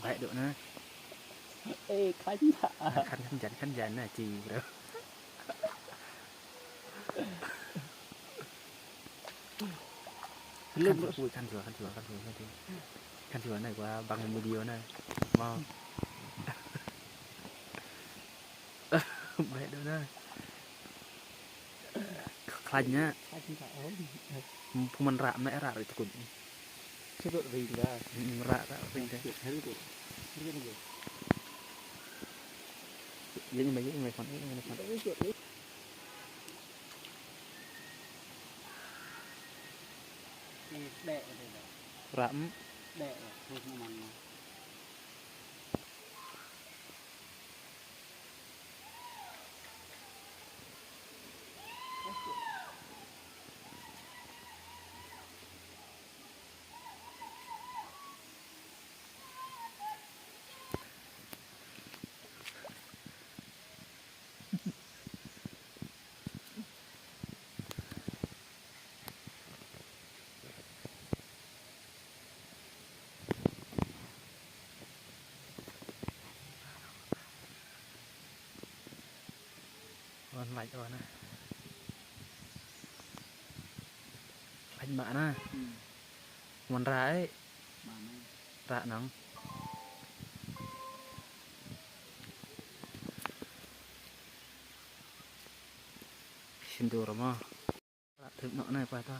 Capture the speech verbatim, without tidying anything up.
Ai dok na. Eh, kan tak. Kan kan jan kan jan na ti bro. Kan Belum. tu kan tu kan tu kan tu kan tu. Kan tu na gua bang video na. Mau. Baik dok na. Khlaiñ na. Kan tak. Oh. Pynban rah na, rah ri tukun. Sebut ring dah. Hmm, rah rah ri dah. Hari tu. Hari tu. Ye ni mai, ye ni mai, phone, ye ni mai, phone. Hari tu. Eh, dek, dek, dek. Rah, hmm. Dek, dek. Terus mana? Wan lait wan na. Lait ma na. Hmm. Wan rah ai. Mana? Rah nang. Sindur ma. Rah trip nok na pa ta.